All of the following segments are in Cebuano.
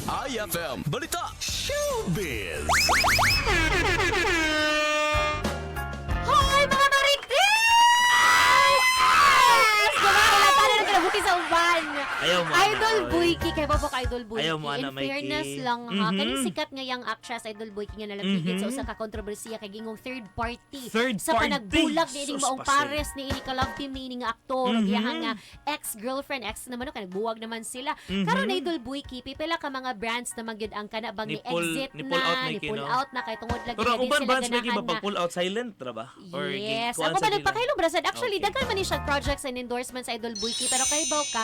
IFM Balita Showbiz. Hoy, mga marites! Gumala tayo ng kinabuhi sa uban. Ayaw mo, ana, Idol oy. Boyki, kay Bobo ka Idol Boyki. Ayaw mo, ana, In fairness Mikey. lang ha, kaning sikat nga yang actress Idol Boyki nga nalapigit sa usa ka kontrobersiya kay gingong third party. Third sa party. panagbulag ni ining Sus, maong pasil. pares ni ini ka love team ni ini nga aktor ug iyahang nga ex-girlfriend, ex naman no, kay nagbuwag naman sila. Karon, Idol Boyki, pipila ka mga brands na magyud ang kana bang Ni ni exit ni pull na, out, ni Mikey, pull no? out na kay tungod lagi Pero na ang din uban sila brands may ganahan ba na pag pull out silent ra ba? Or Yes. gikuan Ako sa ba nila? nagpakailong brasad? Actually, daghan man ni siya projects and endorsements, Idol Boyki, pero kay baw ka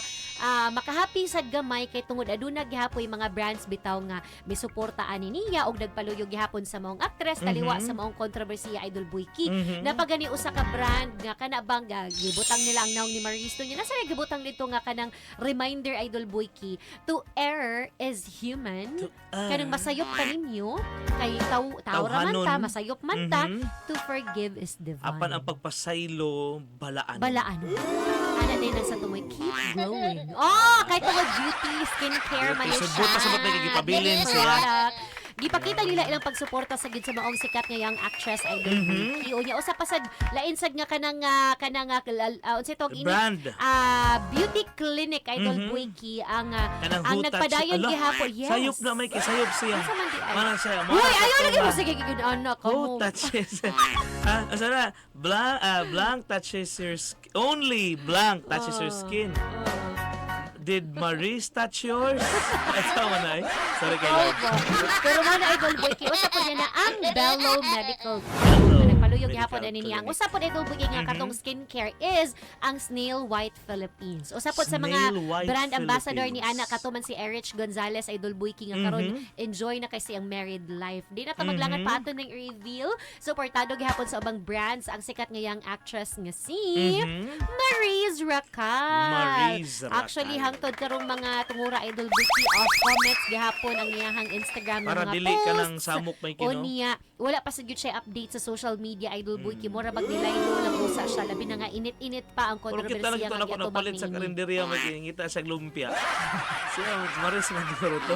makahappy sad gamay kay tungod aduna gihapoy mga brands bitaw nga misuporta ani niya og nagpaluyo gihapon sa maong actress taliwa sa maong kontrobersiya, Idol Boyki. Napagani usa ka brand nga kana bang gibutang nila ang naong ni Maristo niya. Nasa gibutang dito nga kanang reminder, Idol Boyki, to err is human. To err. Kanang masayop ka ninyo kay taw tao ra man Tawhanon. ta, masayop man ta. To forgive is divine. Apan ang pagpasaylo balaan. Balaan. Ana din ang sa tumoy, keep glowing. Oh, kahit tungod beauty, skincare man Beauty. siya. Subot pa sabot na gipabilin Beauty siya. product. Gipakita nila ilang pagsuporta sa gid sa maong sikat nga young actress, Idol mm Unya usa pa sad lain sad nga kanang unsay tawag ini? Brand. Beauty clinic, Idol Boyki, ang Kanang ang who touch- nagpadayon Ala, gihapon. Yes. Sayop na may kisayop siya. Unsa man di ay? Mana siya. Uy, ayaw lagi mo sige gid anak Who mo. touches? Asa na? Blank, blank touches your skin. Only blank touches your skin. Did Maris touch yours? Ito man ay. Sorry kay Lord. Opo. Pero man, Idol Boyki, usa po niya na ang Bello Medical Bello Nagpaluyog Medical gihapon ani niya. Ang Clinic. usa po, Idol Boyki, nga katong skincare is ang Snail White Philippines. Usa po sa mga Snail White brand ambassador ni Philippines. ana kato man si Erich Gonzalez, Idol Boyki, nga karon enjoy na kasi ang married life. Di na ta maglangan pa ato ng reveal. Suportado gihapon sa ubang brands ang sikat nga young actress nga si Maris Racal. Maris Racal. Actually, hangtod karong mga tungura, Idol Boyki, off comments gihapon ang iyahang Instagram ng Para mga dili ka posts. ng samok may O kino. niya, wala pa sa gyud siya update sa social media, Idol Boyki. Mura bag nilaylo lang usa siya. Labi na nga init-init pa ang Pero kita lang kontrobersiya ito nga na ko giatubang napalit sa niini. karinderya may kingita sa lumpia. Siya, Maris man siguro to.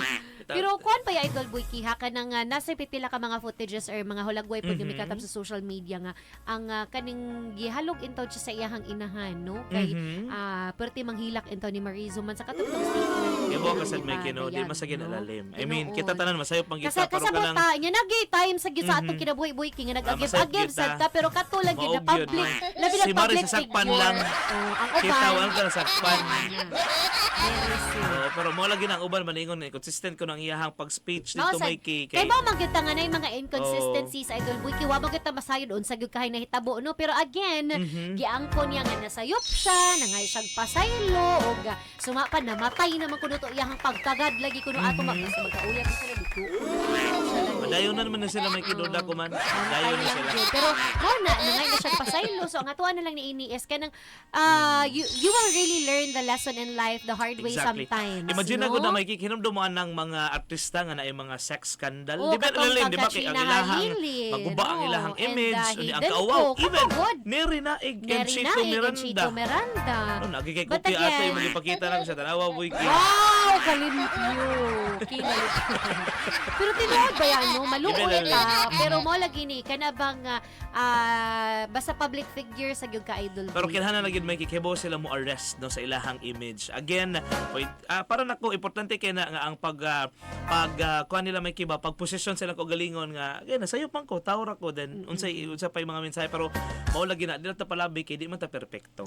Pero kuan pa ya, Idol Boyki, ha, kanang nasa pipila ka mga footages or mga hulagway pud mm sa social media nga ang kaning gihalog intaw siya sa iyahang inahan, no, kay perti manghilak intaw ni Marizo man sa katong statement. Ibo ka sad may kino, di masagin no? alalim. I mean, Tinuod. kita tanan masayop man Kasi kita pero kasabot kanang ta, nya nagi time sa gid sa atong kinabuhi, Boyki, nga masayop nag-agib-agib kita. sad ta, pero kato lang gid na Mao gyud, public, no? labi na Si Maris public sasakpan figure. lang. Oh, ang uban. Kita wala ka nasakpan. Very sweet. Oo, pero mo lagi nang uban maningon eh, consistent ko nang iyahang pag-speech Mao dito sad. may kay Kay ba man gyud ta nga nay mga inconsistencies, Idol Boyki, wa man gyud ta masayod unsa gyud kahay nahitabo, no, pero again, giangko niya nga nasayop siya, nangay siyag pasaylo og suma pa namatay naman kuno to iyahang pagkagad lagi kuno ato mm magkauyab sila dito. Madayon na naman na sila may kiduda ko man. Dayon na lang sila. jud. Pero mo na nangay na siya pasaylo. So ang atuan na lang ni ini is kanang you will really learn the lesson in life the hard way sometimes. Imagine no? na gud na may hinumdumaan ng mga artista nga naay mga sex scandal. Oh, Di ba katong lalim, di ba kay ang Katrina ilahang Halili, maguba ang no? ilahang And, image, unya ang Hayden kauwaw. Ko, Even katugod. Neri Naig and Neri Chito Naig and Miranda. Chito Miranda. No, nagi kay But kopya ato again, yung magipakita lang sa tanawa boy. Wow! Kalimpyo! Kinalimpyo. Pero tinuod ba yan, no? Maluoy Iba ka. Pero mo lagi ni, kana bang, basta public figure sa gyud ka, Idol Pero Boy. kinahanglan na gyud may kikibo sila mo arrest, no, sa ilahang image. Again, wait, para nako importante kay na nga ang pag kuan nila may kiba pag posisyon sila ko galingon nga again sayo pan ko tawo ra ko, then unsay unsa pa yung mga mensahe, pero mao lagi na di na ta palabi kay di man ta perpekto.